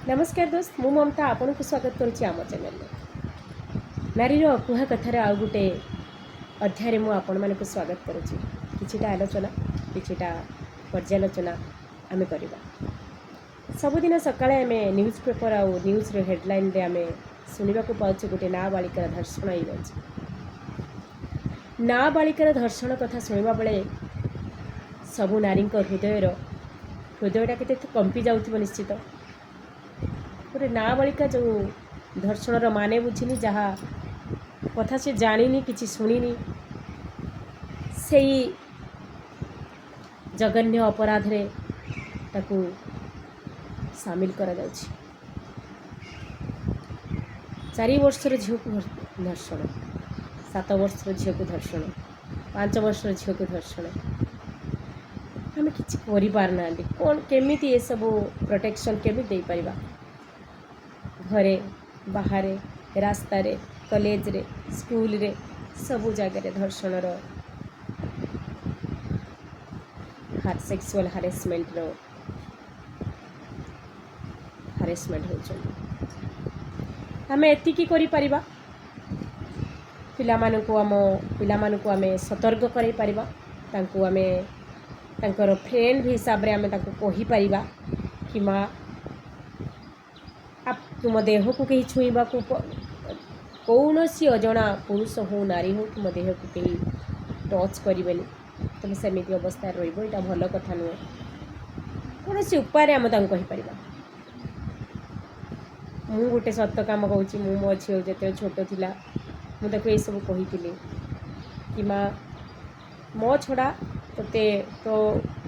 ନମସ୍କାର ଦୋସ୍ତ, ମୁଁ ମମତା ଆପଣଙ୍କୁ ସ୍ୱାଗତ କରୁଛି ଆମ ଚ୍ୟାନେଲରେ। ନାରୀର ଅକୁହା କଥାର ଆଉ ଗୋଟେ ଅଧ୍ୟାୟରେ ମୁଁ ଆପଣମାନଙ୍କୁ ସ୍ୱାଗତ କରୁଛି। କିଛିଟା ଆଲୋଚନା, କିଛିଟା ପର୍ଯ୍ୟାଲୋଚନା ଆମେ କରିବା। ସବୁଦିନ ସକାଳେ ଆମେ ନ୍ୟୁଜ୍ ପେପର୍ ଆଉ ନ୍ୟୁଜ୍ର ହେଡ଼ଲାଇନ୍ରେ ଆମେ ଶୁଣିବାକୁ ପାଉଛୁ, ଗୋଟେ ନାବାଳିକାର ଧର୍ଷଣ ହେଇଯାଉଛି। ନାବାଳିକାର ଧର୍ଷଣ କଥା ଶୁଣିବା ବେଳେ ସବୁ ନାରୀଙ୍କ ହୃଦୟଟା କେତେ କମ୍ପି ଯାଉଥିବ ନିଶ୍ଚିତ। ଗୋଟେ ନାବାଳିକା, ଯେଉଁ ଧର୍ଷଣର ମାନେ ବୁଝିନି, ଯାହା କଥା ସେ ଜାଣିନି, କିଛି ଶୁଣିନି, ସେଇ ଜଘନ୍ୟ ଅପରାଧରେ ତାକୁ ସାମିଲ କରାଯାଉଛି। 4 ବର୍ଷର ଝିଅକୁ ଧର୍ଷଣ, 7 ବର୍ଷର ଝିଅକୁ ଧର୍ଷଣ, 5 ବର୍ଷର ଝିଅକୁ ଧର୍ଷଣ। ଆମେ କିଛି କରିପାରୁନାହାନ୍ତି। କ'ଣ, କେମିତି ଏସବୁ ପ୍ରୋଟେକ୍ସନ୍ କେମିତି ଦେଇପାରିବା? ଘରେ, ବାହାରେ, ରାସ୍ତାରେ, କଲେଜରେ, ସ୍କୁଲରେ, ସବୁ ଜାଗାରେ ଧର୍ଷଣର, ସେକ୍ସୁଆଲ୍ ହାରାସମେଣ୍ଟର ହାରାସମେଣ୍ଟ ହେଉଛନ୍ତି। ଆମେ ଏତିକି କରିପାରିବା, ଆମ ପିଲାମାନଙ୍କୁ ଆମେ ସତର୍କ କରାଇ ପାରିବା। ତାଙ୍କୁ ଆମେ ତାଙ୍କର ଫ୍ରେଣ୍ଡ ହିସାବରେ ଆମେ ତାଙ୍କୁ କହିପାରିବା କି ମା, ତୁମ ଦେହକୁ କେହି ଛୁଇଁବାକୁ, କୌଣସି ଅଜଣା ପୁରୁଷ ହଉ, ନାରୀ ହଉ, ତୁମ ଦେହକୁ କେହି ଟଚ୍ କରିବେନି। ତୁମେ ସେମିତି ଅବସ୍ଥାରେ ରହିବ, ଏଇଟା ଭଲ କଥା ନୁହେଁ। କୌଣସି ଉପାୟରେ ଆମେ ତାଙ୍କୁ କହିପାରିବା। ମୁଁ ଗୋଟେ ସତ କାମ କହୁଛି। ମୁଁ ମୋ ଝିଅ ଯେତେବେଳେ ଛୋଟ ଥିଲା, ମୁଁ ତାକୁ ଏସବୁ କହିଥିଲି କି ମା, ମୋ ଛଡ଼ା ତୋତେ ତୋ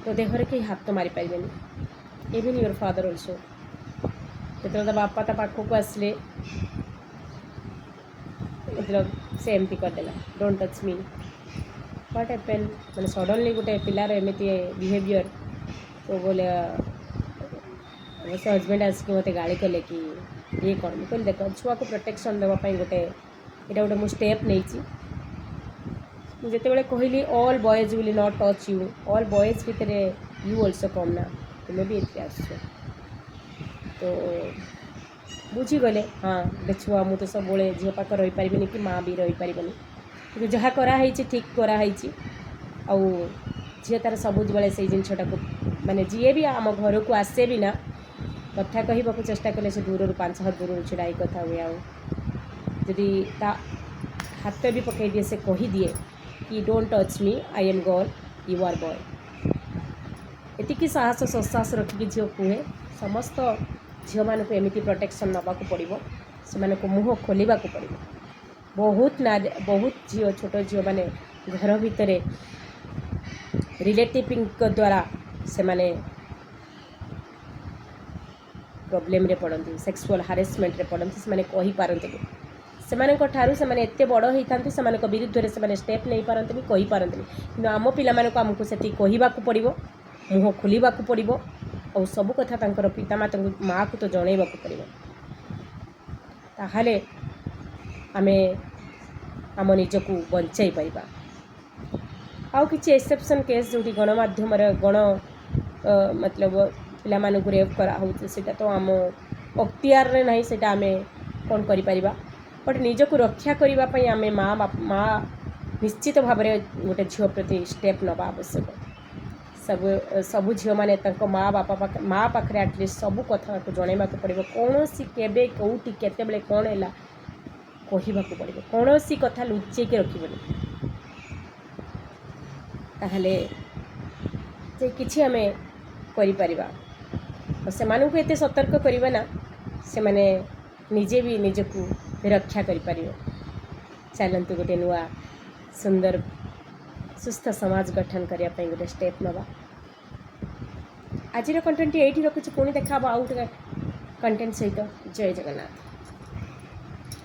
ତୋ ଦେହରେ କେହି ହାତ ମାରିପାରିବେନି, ଇଭିନ୍ your father also. ଯେତେବେଳେ ତା ବାପା ତା ପାଖକୁ ଆସିଲେ, ମତଲବ ସେ ଏମିତି କରିଦେଲା, "Don't touch me, what happen?" ମାନେ ସଡ଼ନଲି ଗୋଟେ ପିଲାର ଏମିତି ବିହେଭିଅର୍। ତ ବୋଲେ ଅବଶ୍ୟ ହଜବେଣ୍ଡ ଆସିକି ମୋତେ ଗାଳି କଲେ କି ଇଏ କ'ଣ? ମୁଁ କହିଲି, ଦେଖ, ଛୁଆକୁ ପ୍ରୋଟେକ୍ସନ୍ ଦେବା ପାଇଁ ଏଇଟା ଗୋଟେ ମୁଁ ଷ୍ଟେପ୍ ନେଇଛି। ମୁଁ ଯେତେବେଳେ କହିଲି, "All boys will not touch you," all boys ଭିତରେ you also କମ୍ ନା, ତୁମେ ବି ଏଥିରେ ଆସୁଛ। ତ ବୁଝିଗଲେ, ହଁ, ଗୋଟେ ଛୁଆ, ମୁଁ ତ ସବୁବେଳେ ଝିଅ ପାଖରେ ରହିପାରିବିନି କି ମାଆ ବି ରହିପାରିବନି। କିନ୍ତୁ ଯାହା କରାହେଇଛି, ଠିକ୍ କରାହେଇଛି। ଆଉ ଝିଅ ତା'ର ସବୁବେଳେ ସେଇ ଜିନିଷଟାକୁ, ମାନେ ଯିଏ ବି ଆମ ଘରକୁ ଆସେ ବି ନା, କଥା କହିବାକୁ ଚେଷ୍ଟା କଲେ ସେ ଦୂରରୁ, 5 ହାତ ଦୂରରୁ ଛିଡ଼ା ହେଇ କଥା ହୁଏ। ଆଉ ଯଦି ତା ହାତ ବି ପକାଇ ଦିଏ, ସେ କହିଦିଏ କି "Don't touch me, I am girl, you are boy." ଏତିକି ସାହସ, ସତ୍ସାହସ ରଖିକି ଝିଅ କୁହେ। ସମସ୍ତ ଝିଅମାନଙ୍କୁ ଏମିତି ପ୍ରୋଟେକ୍ସନ୍ ନେବାକୁ ପଡ଼ିବ, ସେମାନଙ୍କୁ ମୁହଁ ଖୋଲିବାକୁ ପଡ଼ିବ। ବହୁତ ନାରୀ, ବହୁତ ଝିଅ, ଛୋଟ ଝିଅମାନେ ଘର ଭିତରେ ରିଲେଟିଭ୍ଙ୍କ ଦ୍ୱାରା ସେମାନେ ପ୍ରୋବ୍ଲେମରେ ପଡ଼ନ୍ତି, ସେକ୍ସୁଆଲ୍ ହାରାସମେଣ୍ଟରେ ପଡ଼ନ୍ତି। ସେମାନେ କହିପାରନ୍ତିନି। ସେମାନଙ୍କ ଠାରୁ ସେମାନେ ଏତେ ବଡ଼ ହେଇଥାନ୍ତି, ସେମାନଙ୍କ ବିରୁଦ୍ଧରେ ସେମାନେ ଷ୍ଟେପ୍ ନେଇପାରନ୍ତିନି, କହିପାରନ୍ତିନି। କିନ୍ତୁ ଆମ ପିଲାମାନଙ୍କୁ ଆମକୁ ସେତିକି କହିବାକୁ ପଡ଼ିବ, ମୁହଁ ଖୋଲିବାକୁ ପଡ଼ିବ ଆଉ ସବୁ କଥା ତାଙ୍କର ପିତାମାତାଙ୍କୁ, ମାଆକୁ ତ ଜଣେଇବାକୁ ପଡ଼ିବ। ତାହେଲେ ଆମେ ଆମ ନିଜକୁ ବଞ୍ଚାଇ ପାରିବା। ଆଉ କିଛି ଏକ୍ସେପସନ୍ କେସ୍, ଯେଉଁଠି ଗଣମାଧ୍ୟମରେ ମତଲବ ପିଲାମାନଙ୍କୁ ରେପ୍ କରାହେଉଛି, ସେଇଟା ତ ଆମ ଅକ୍ତିଆରରେ ନାହିଁ, ସେଇଟା ଆମେ କ'ଣ କରିପାରିବା? ବଟ୍ ନିଜକୁ ରକ୍ଷା କରିବା ପାଇଁ ଆମେ ମା ମା ନିଶ୍ଚିତ ଭାବରେ ଗୋଟେ ଝିଅ ପ୍ରତି ଷ୍ଟେପ୍ ନେବା ଆବଶ୍ୟକ। ସବୁ ସବୁ ଝିଅମାନେ ତାଙ୍କ ମା ବାପା ପାଖ, ମା ପାଖରେ ଆଟଲିଷ୍ଟ ସବୁ କଥା ତାକୁ ଜଣାଇବାକୁ ପଡ଼ିବ। କୌଣସି, କେବେ, କେଉଁଠି, କେତେବେଳେ କ'ଣ ହେଲା, କହିବାକୁ ପଡ଼ିବ। କୌଣସି କଥା ଲୁଚେଇକି ରଖିବନି। ତାହେଲେ ଯେ କିଛି ଆମେ କରିପାରିବା। ଆଉ ସେମାନଙ୍କୁ ଏତେ ସତର୍କ କରିବା ନା, ସେମାନେ ନିଜେ ବି ନିଜକୁ ରକ୍ଷା କରିପାରିବେ। ଚାଲନ୍ତୁ, ଗୋଟେ ନୂଆ ସୁନ୍ଦର ସୁସ୍ଥ ସମାଜ ଗଠନ କରିବା ପାଇଁ ଗୋଟେ ଷ୍ଟେପ୍ ନେବା। ଆଜିର କଣ୍ଟେଣ୍ଟଟି ଏଇଠି ରଖୁଛି। ପୁଣି ଦେଖା ହେବ ଆଉ ଗୋଟେ କଣ୍ଟେଣ୍ଟ ସହିତ। ଜୟ ଜଗନ୍ନାଥ।